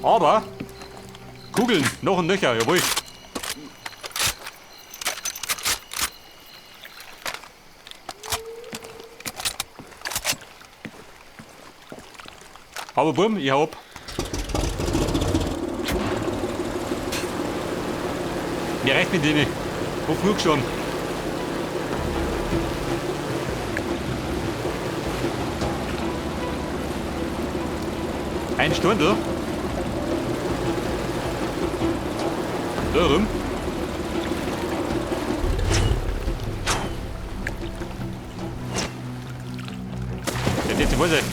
Aber Kugeln, noch und nöcher, jawohl. Aber Burm, ich hau ab. Mir reicht mit denen. Hab genug schon. Ein Stundel. Da rum. Der wird wohl sein.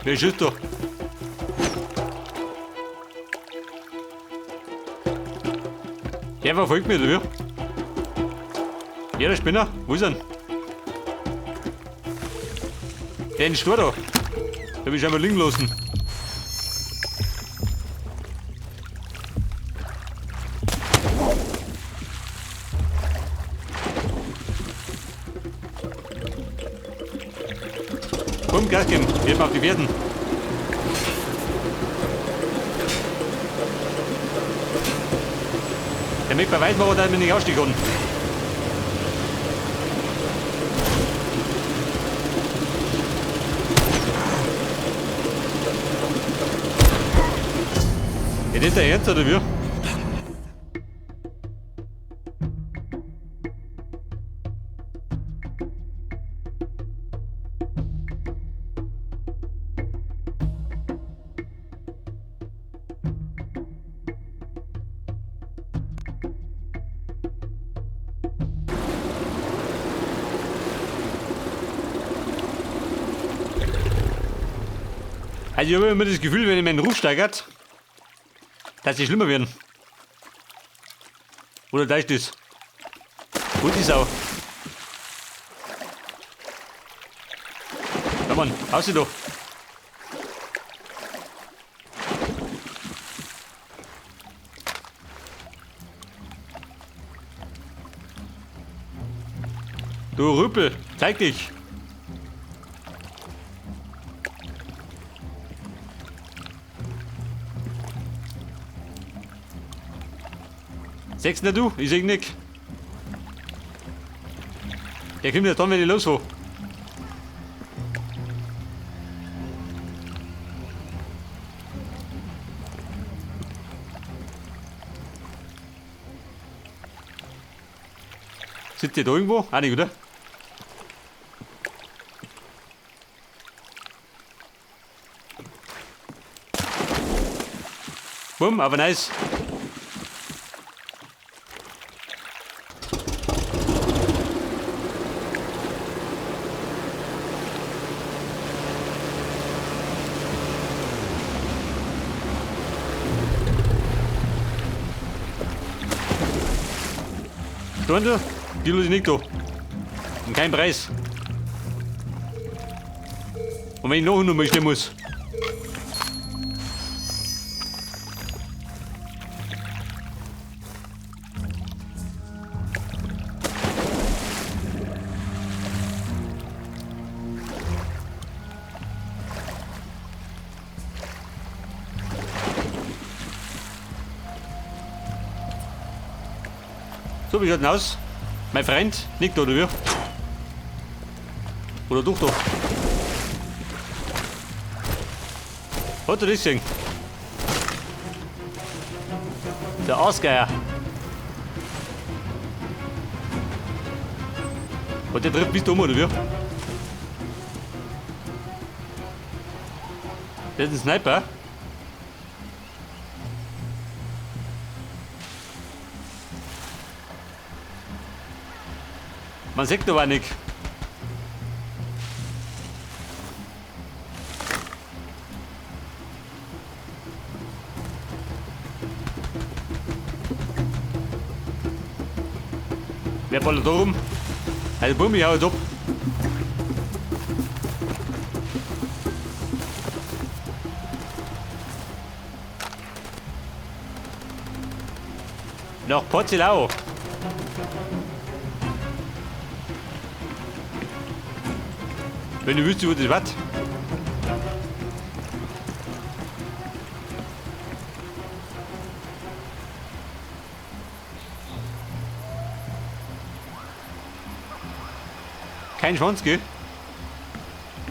Wer schießt da? Der verfolgt mich, oder wie? Ja, der Spinner. Wo ist er denn? Der in Stor da. Da hab ich schon mal liegen lassen. Komm, Gas geben. Wir haben auf die Werten. Der möchte bei weitem aber, dass ich nicht aussteigen kann. Ja, das ist der Ernst, oder wie? Also ich habe immer das Gefühl, wenn ich meinen Ruf steigert, dass sie schlimmer werden. Oder da ist das? Gut ist auch. Ja Mann, haus sie doch. Du Rüppel, zeig dich! Sechs nicht du, ich seh nicht. Der kommt ja dann, wenn ich los war. Sitzt der da irgendwo? Auch nicht, oder? Bumm, aber nice. Stundel, die lass ich nicht da. Um keinen Preis. Und wenn ich noch einmal stehen muss. So, wie schaut denn aus? Mein Freund liegt da, oder wie? Oder doch da? Hat er das gesehen? Der Aasgeier. Und der trifft bis da um, oder wie? Das ist ein Sniper. Man sieht aber nicht. Wer ballert da rum? Also Bumm, ich hau jetzt ab. Nach Porzellau. Wenn ich wüsste, wo das war. Kein Schwanz, gell?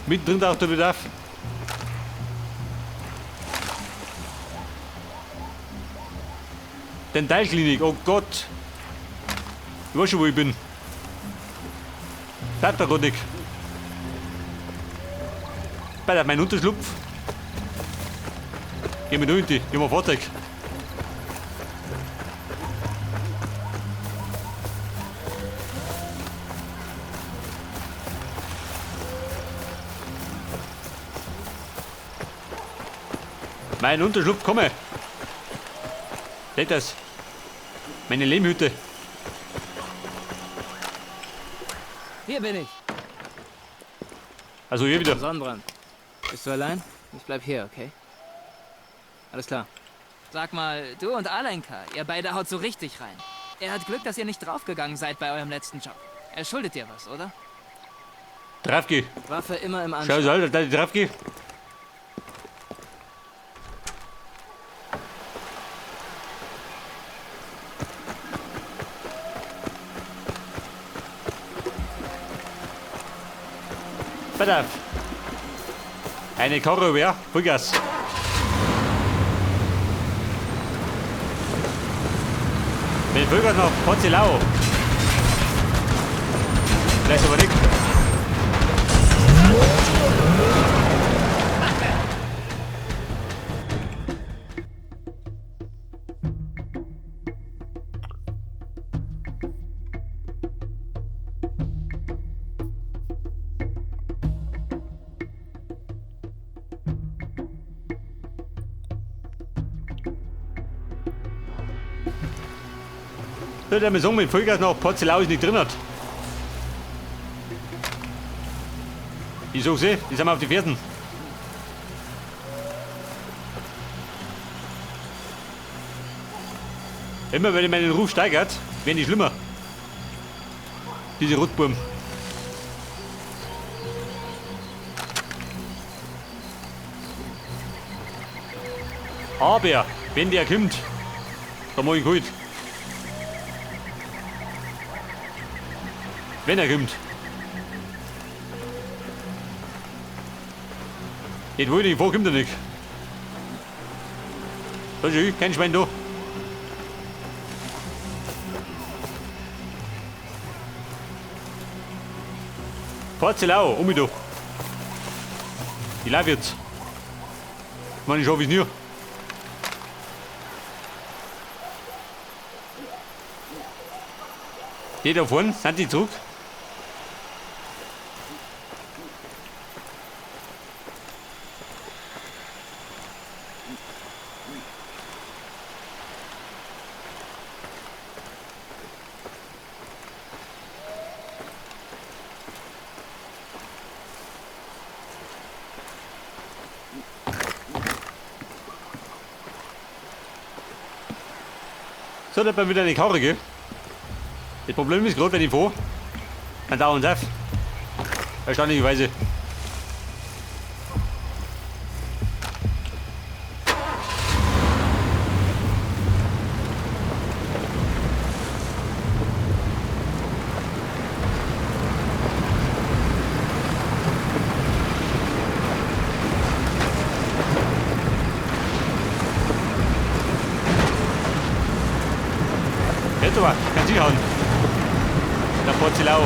Mittendrin taucht er wieder auf. Dentalklinik, oh Gott. Ich weiß schon, wo ich bin. Bleibt da grad nicht. Bei mein Unterschlupf. Geh mir da in die, geh mal Fahrzeug. Mein Unterschlupf, komme. Seht das? Meine Lehmhütte. Hier bin ich. Also hier wieder. Sonnenbrand. Bist du allein? Ich bleib hier, okay? Alles klar. Sag mal, du und Alenka, ihr beide haut so richtig rein. Er hat Glück, dass ihr nicht draufgegangen seid bei eurem letzten Job. Er schuldet dir was, oder? Draufgeh. Waffe immer im Schau, Anschlag. soll, dass ich draufgeh. Pass auf. Eine Karre, wer? Vollgas. Wenn Vollgas noch, Porzellau. Vielleicht aber nicht. Soll der mir sagen, mit Vollgas nach Porzellau ist nicht drin hat. Ich sag's eh, die sind mir auf die Fersen. Immer wenn ich meinen Ruf steigert, werden die schlimmer. Diese Rotburm. Aber wenn der kommt, dann mach ich ihn kalt. Wenn er kommt. Nicht wollte ich, wo kommt er nicht? Da ist kein Schwein da. Porzellau, um mich da. Ich lauf jetzt. Ich meine, ich schaff es nie. Die da vorne, sind die zurück? So, da hat wieder eine Karre, gell? Das Problem ist gerade, wenn ich fahre, dann dauern sie auf. Erstaunlicherweise. Jetzt aber, kann sie hauen. Der Porzellau.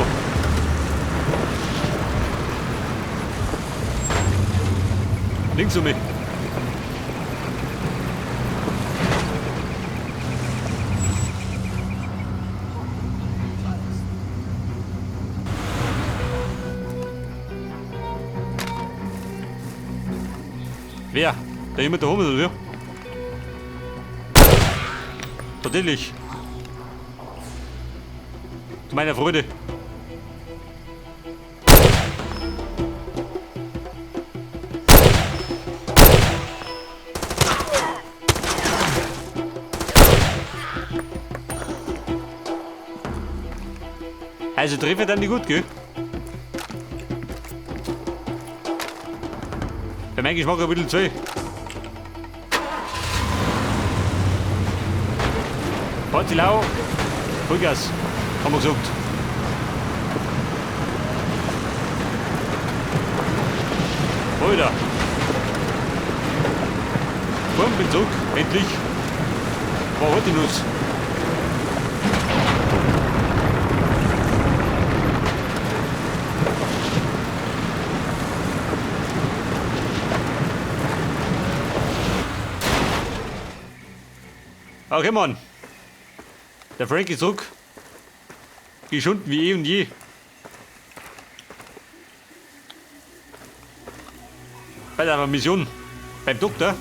Links um mich. Wer? Da jemand da oben oder wer? Natürlich. Zu meiner Freude. Also treffe dann nicht gut, gell? Für meinen Geschmack ein bisschen zu viel. Porzellau, Vollgas, haben wir gesagt. Alter. Komm, bin zurück, endlich. War heute Nuss. Okay, Mann. Der Frank ist zurück. Geschunden wie eh und je. Bei der Mission. Beim Doktor.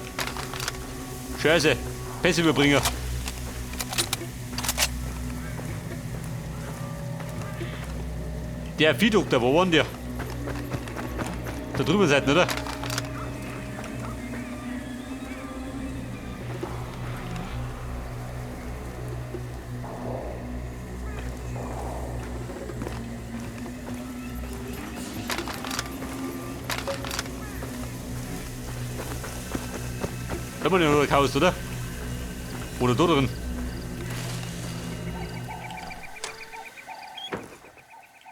Scheiße. Pässe überbringen. Der Viehdoktor, wo war denn der? Da drüben seid, oder? Da haben wir den noch oder? Oder da drin?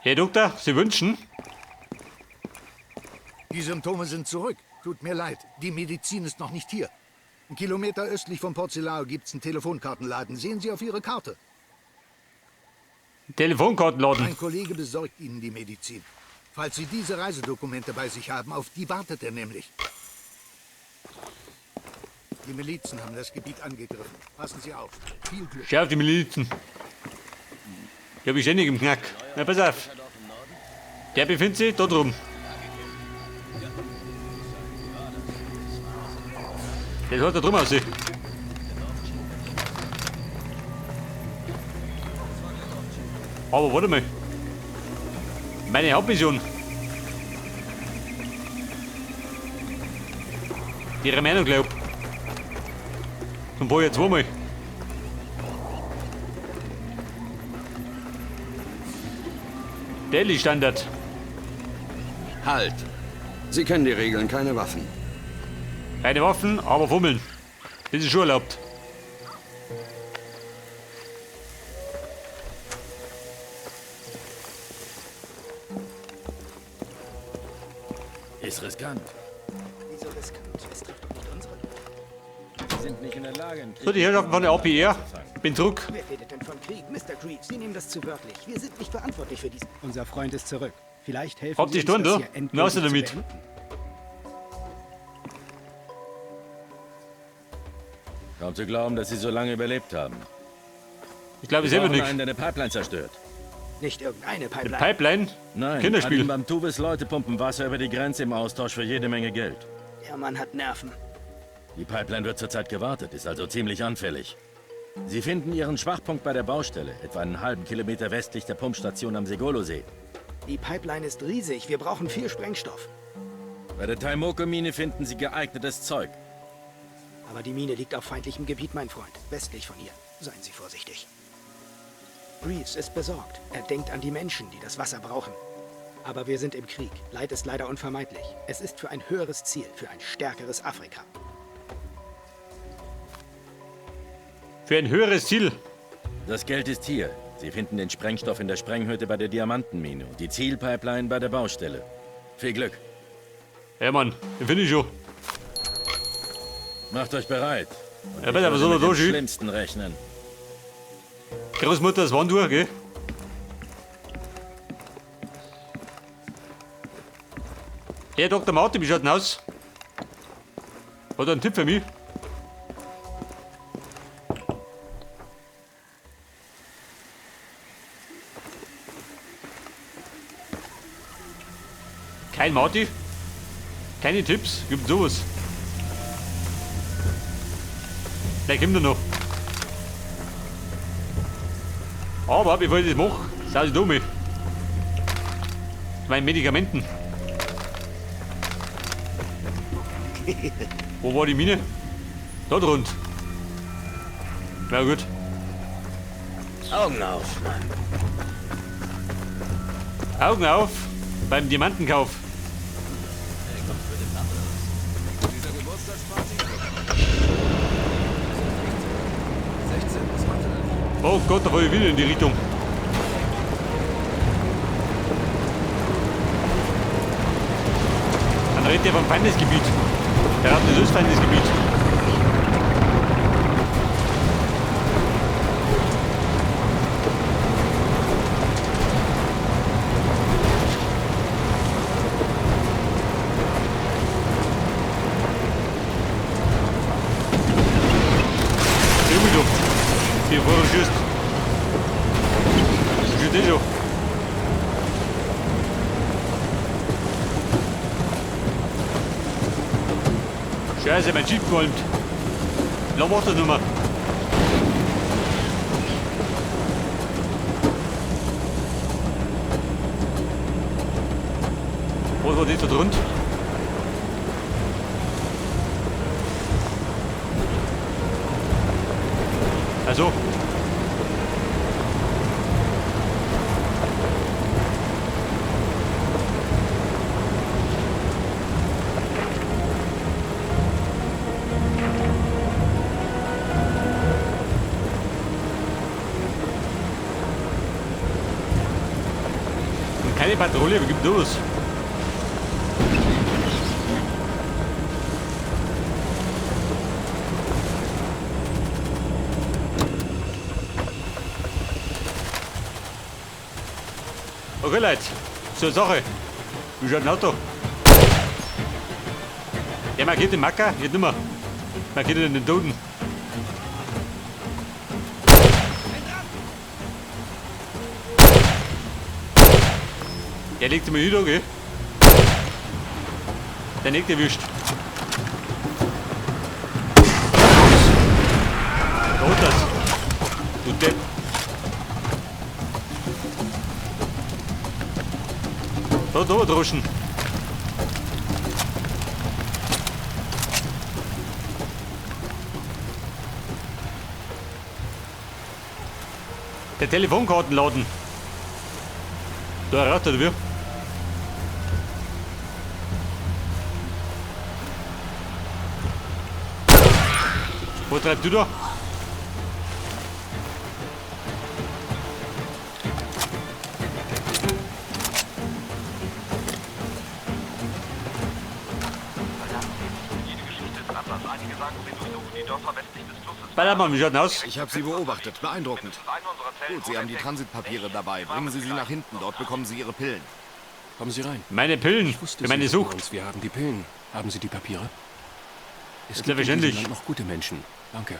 Herr Doktor, Sie wünschen? Die Symptome sind zurück. Tut mir leid, die Medizin ist noch nicht hier. Einen Kilometer östlich von Porzellau gibt's einen Telefonkartenladen. Sehen Sie auf Ihre Karte. Telefonkartenladen? Ein Kollege besorgt Ihnen die Medizin. Falls Sie diese Reisedokumente bei sich haben, auf die wartet er nämlich. Die Milizen haben das Gebiet angegriffen. Passen Sie auf. Viel Glück. Schau auf die Milizen. Die hab ich ständig im Knack. Na, pass auf. Der befindet sich da drum. Der hat da drum aussehen. Aber warte mal. Meine Hauptmission. Die Meinung, glaub. Und wo jetzt zweimal? Daily Standard. Halt! Sie kennen die Regeln, keine Waffen. Keine Waffen, aber fummeln. Das ist schon erlaubt. Ist riskant. Wieso riskant? Es trifft doch nicht unsere Leute. Sie sind nicht in der Lage, einen Krieg So, die Herrschaften von der APR. Bin zurück. Wer redet denn von Krieg? Mr. Greaves, Sie nehmen das zu wörtlich. Wir sind nicht verantwortlich für diesen. Unser Freund ist zurück. Vielleicht helfen Habt Sie ihr uns, Stunde? das hier endgültig Na, was zu damit? beenden. Kaum zu glauben, dass Sie so lange überlebt haben. Ich glaube Wir selber brauchen nicht. einen, der eine Pipeline zerstört. Nicht irgendeine Pipeline. Eine Pipeline? Nein, Kinderspiel. Bamtuves Leute pumpen Wasser über die Grenze im Austausch für jede Menge Geld. Der Mann hat Nerven. Die Pipeline wird zurzeit gewartet, ist also ziemlich anfällig. Sie finden ihren Schwachpunkt bei der Baustelle, etwa einen halben Kilometer westlich der Pumpstation am Segolo-See. Die Pipeline ist riesig. Wir brauchen viel Sprengstoff. Bei der Taimoko-Mine finden Sie geeignetes Zeug. Aber die Mine liegt auf feindlichem Gebiet, mein Freund. Westlich von hier. Seien Sie vorsichtig. Greaves ist besorgt. Er denkt an die Menschen, die das Wasser brauchen. Aber wir sind im Krieg. Leid ist leider unvermeidlich. Es ist für ein höheres Ziel, für ein stärkeres Afrika. Für ein höheres Ziel. Das Geld ist hier. Sie finden den Sprengstoff in der Sprenghütte bei der Diamantenmine und die Zielpipeline bei der Baustelle. Viel Glück. Ja, Mann, den finde ich schon. Macht euch bereit. Und Ja, ich bitte, aber würde so mit dem durch. Schlimmsten rechnen. Großmutter, das Wanduhr, gell? Herr Dr. Martin, wie schaut denn aus? Hat er einen Tipp für mich? Kein Marty? Keine Tipps? Gibt sowas? Vielleicht kommt er noch. Aber bevor ich das mache, sag ich dumm. Meine Medikamenten. Wo war die Mine? Da drunten. Na gut. Augen auf, Mann. Augen auf beim Diamantenkauf. Oh Gott, da fahr ich wieder in die Richtung. Dann redet der vom Feindesgebiet. Der hat das Feindesgebiet. Scheiße, mein Jeep qualmt. Wie lange macht das noch? Was war das da drunter? Also. Keine Patrouille, wie gibt los? Okay, Leute, zur Sache. Wie schaut ein Auto? Der markiert den Macker, geht nimmer. Markiert den Toten. Der legt mir hin, gell? Der nächste erwischt. Da hat das. Du Depp. Da hat er droschen. Der Telefonkartenladen. Da rattert wir. Was treibst du da? Ballermann, wie schaut denn aus? Ich habe Sie beobachtet. Beeindruckend. Gut, Sie haben die Transitpapiere dabei. Bringen Sie sie nach hinten. Dort bekommen Sie Ihre Pillen. Kommen Sie rein. Meine Pillen? Ich wusste, Für meine Sie Sucht. Uns. Wir haben die Pillen. Haben Sie die Papiere? Es gibt in diesem Selbstverständlich. Land noch gute Menschen. Danke.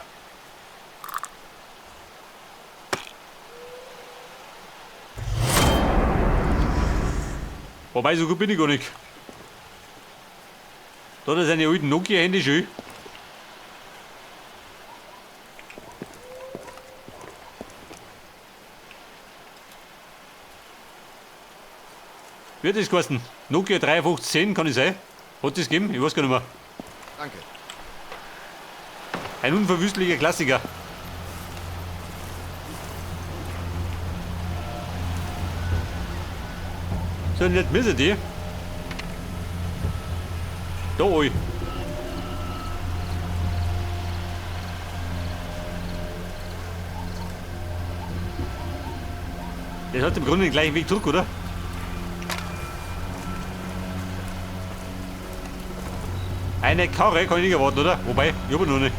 Wobei, so gut bin ich gar nicht. Da hat er seine alten Nokia-Handy schön. Wie hat das geheißen? Nokia 5310, kann ich sein? Hat das gegeben? Ich weiß gar nicht mehr. Danke. Ein unverwüstlicher Klassiker. So, und jetzt müssen die. Da, oi. Das hat im Grunde den gleichen Weg zurück, oder? Eine Karre kann ich nicht erwarten, oder? Wobei, ich hab noch nicht.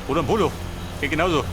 Oder ein Polo. Geht genauso.